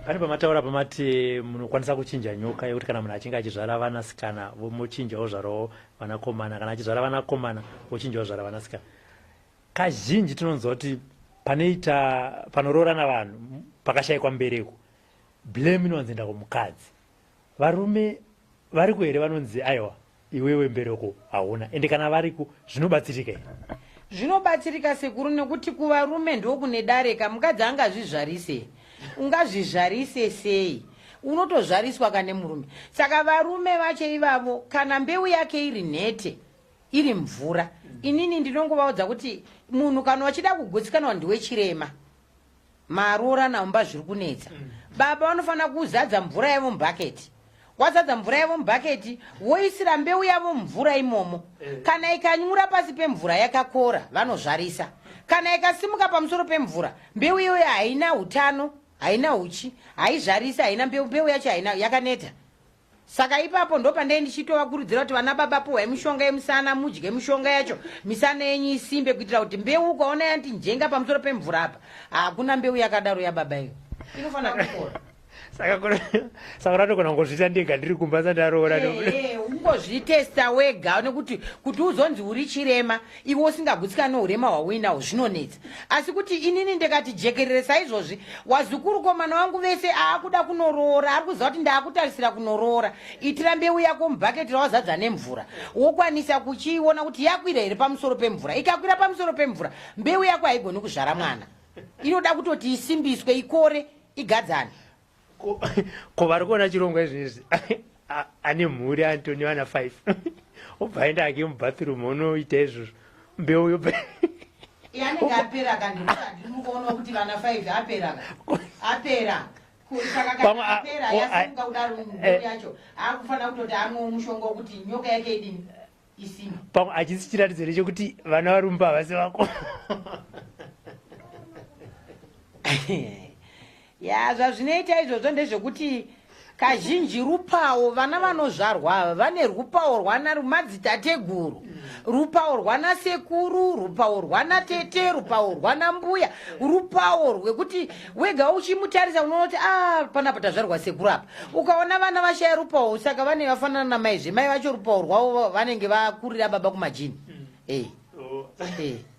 Pane pamataura pamati munokwanisa kuchinja nyoka yekuti kana munhu achinge achizvara vanasikana mochinja ozvarawo vanakomana, kana achizvara vanakomana ochinja ozvara vanasikana. Kazhinji tinonzwa kuti panoita panoroorana vanhu pakashaikwa mbereko, blame inowanzoenda kumukadzi. Varume variko here vanonzi aiwa iwewe mbereko hauna, ende kana variko zvinobatsirika here? Zvinobatsirika sekuru, nekuti kuvarume ndokune dareka. Mukadzi angazvizvarise, ungazvizvarise sei? Unotozvariswa kane murume. Saka varume vacho ivavo, kana mbeu yake iri nhete, iri mvura, inini ndinongovaudza kuti munhu kana uchida kugutsikana ndiwe chirema, maroorana mumba zviri kunetsa, baba vanofanira kuzadza mvura yavo mubhaketi. Wazadza mvura yavo mubhaketi, woisira mbeu yavo mumvura imomo. Kana ikanyura pasi pemvura yakakora, vanozvarisa. Kana ikasimuka pamusoro pemvura, mbeu iyoyo haina utano, haina uchi, haizvarisi, haina mbeu, mbeu yacho haina, yakaneta. Saka ipapo ndopandei ndichitovakurudzira kuti vana baba puhwai mishonga yemusana, mudye mishonga yacho, misana yenyu isimbe, kuitira kuti mbeu ukaona yanti njenga pamusoro pemvura apa, hakuna mbeu yakadaro yababa iyo, inofanira kukora. Saka unatogona kungozviita ndega ndiri kumba sandaroora? Ungozvitesta wega, nekuti kuti uzonzi uri chirema iwe usingagutsikani neurema hwauinawo zvinonetsa. Asi kuti inini ndikati jekerere saizvozvi, wazukuru komana wangu vese aakuda kunoroora, ari kuziva kuti ndaakutarisira kunoroora, itira mbeu yako mubhaketi rawazadza nemvura, wokwanisa kuchiona kuti yakwira here pamusoro pemvura. Ikakwira pamusoro pemvura, mbeu yako haigoni kuzvara mwana, inoda kutoti isimbiswe, ikore, igadzane. Ko vari kuona chirongwa izvezvi ane mhuri, Antony vana 5, obva aenda ake mubathroom onoita izvozvo, mbeu yobva Anenge apera kandikuona kuti vana 5 apera, apera. Saka kana apera, yasimuka kudaro mbeu yacho, akufanira kutoti amwe mushonga wekuti nyoka yake idini, isimbe. Pamwe hachisi chiratidzo here chekuti vana varumba havasi vako? Ya, zvazvinoita izvozvo ndezvekuti kazhinji rupawo, vana vanozvarwa ava vane rupawo rwana madzitateguru, rupawo rwana sekuru, rupawo rwana tete, rupawo rwana mbuya, rupawo rwekuti wega uchimutarisa unoona kuti a ah, panapa tazvarwa sekuru apa. Ukaona vana vashaya rupawo, saka vane vafanana namai, zvemai vacho rupawo rwavo vanenge vakurira baba kumajini. Eh. Oh. Eh.